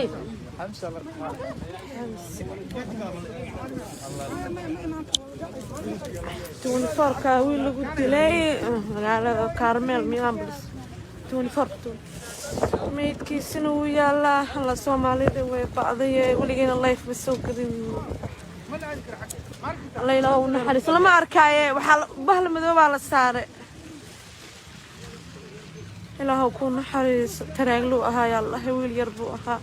Magaciisa 24-ka wiil lagu dilay magaalada Carmel, Minneapolis. 24 meydkiisina wuu yaalaa. Alla, Soomaalida way ba'day, weligeena life ma soo gelin. Alla, Ilaah u naxariiso. Lama arkaaye, waxaa bahla madoobaa la saaray. Ilaahow kuu naxariiso. Taraagluu ahaa, yaa Allah, wiil yar buu ahaa,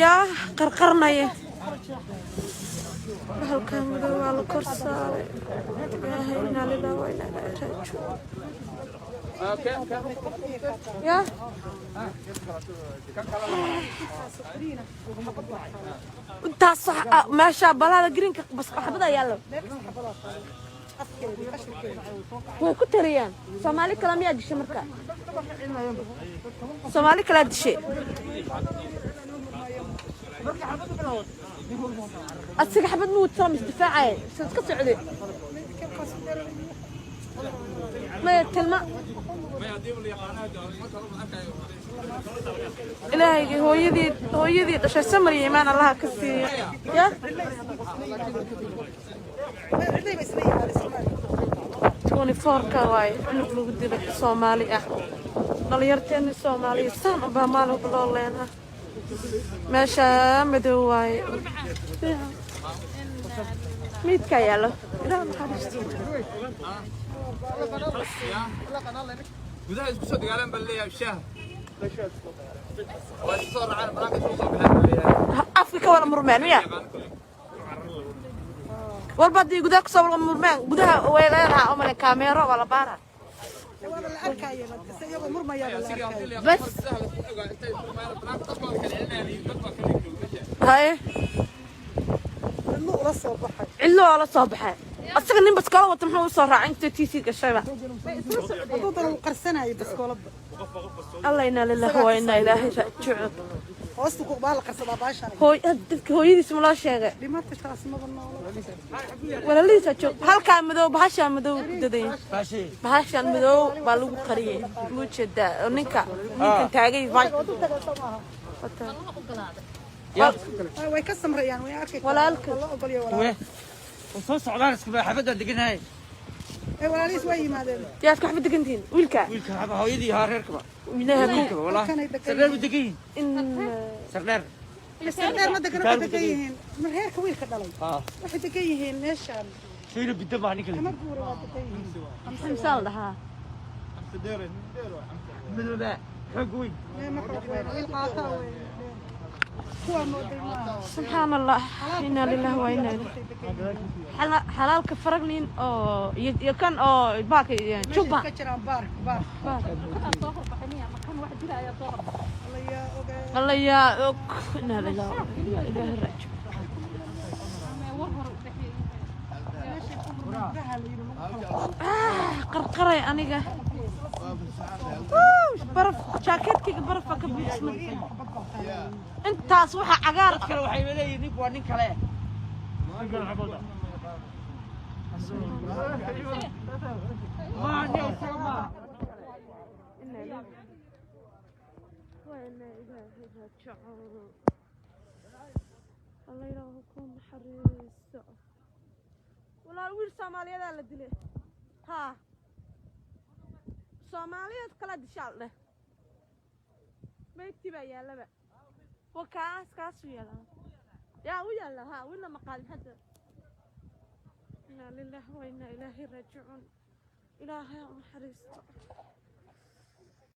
yaa qarqarnaya. Bahalkaa madow waa la kor saaray. Ilaahay, inaa lillahi wa inaa ilaahi raajicuun. Yaa intaas meesha balada greenka bas xabada yaalla way ku tariyaan. Soomaali kale miyaa dishay? Marka Soomaali kalaa dishay, asiga xabad ma wadsana, mis difaacaya, isa iska socday. Maya, tilma Ilaahayga, hooyadii dhashay samar iyo imaan Allaha ka siiyo. Ya 24-ka waaye cunug lagu dilay Soomaali ah. Dhalinyarteeni Soomaaliya saan unbaa maalin walba loo leenaa. Meesha madow waaye, miidkaa yaallo. Ilaah naxariisto. Gudaha isku soo dagaalan baa leeyahay, shaah waa isku soo raacaan, banaanka isku soo baxaan baa leeyahay. Afka ka wada murmeen miya? Walba haddii gudaha kusoo wada murmeen, gudaha way leedahaa umale kaameero waa la baara. Bas haye, cidlo oo la soo baxay. Asaga nin baskoolo wata muxuu usoo raacay inta TC gashayba? Alla, inaa lillahi wa inaa ilaahi raajicuun. Hooy dadka hooyadiis ma loo sheegay? Walaaladiisa joog. Halkaa madow, bahashaa madow ku dadaya, bahashaan madow baa lagu qariyay. Muu jeedaa oo ninkan taagay? Way ka samrayaan, way arkay. Walaalka. Loo ogolyo walaal. Soo socdaan, isku xabadda deganahay. Ee walaalihiis way yimaadeen. Yaad ku xabad degantihiin wiilka? Wiilka xaba hooyadii haa, reerkaba. Ilaaha ku wiilkaba walaa Halkanay degan. Sardheer bu degan yihiin. In Sardheer. Sardheer ma degan, waxay degan yihiin reerka wiilka dhalay. Haa. Waxay degan yihiin meeshaan. Shayna bidda maa ninka Ama guura waa degan yihiin. Xamsaa la dhahaa. Madooba xoog weyn. Ma xoog weyn, wiil qaataa weyn kuwaa mooday maaha. Subxaan Allah, inaa lillahi wa inaa ilaihi. Xalaalka faragnin oo iyo kan oo baaka juba. Ka jiraan baark baark. Alla yaa ogaa. Alla yaa og, inaa lillahi wa inaa ilaihi raajicuun. Qarqaray aniga. Wuu, baraf jaakeedkayga barafa ka buuxsmay. Intaas waxa cagaar. Dad kale waxay leeyihiin ninku waa nin kale. Maa nin isaga maaha. Inaa lillahi wa inaa ilaihi raajicuun. Alla, Ilaahu ku naxariiso. Walaal, wiil Soomaaliyadaa la dilay. Haa, Soomaaliyeed kala dishaal dheh. Meydkii baa yaallaba wa kaas kaasuu yaallaa, yaa u yaalla. Haa, wiilna ma qaadin hadda. Inaa lillahi wa inaa ilaahi raajicuun. Ilaahay ha u naxariisto.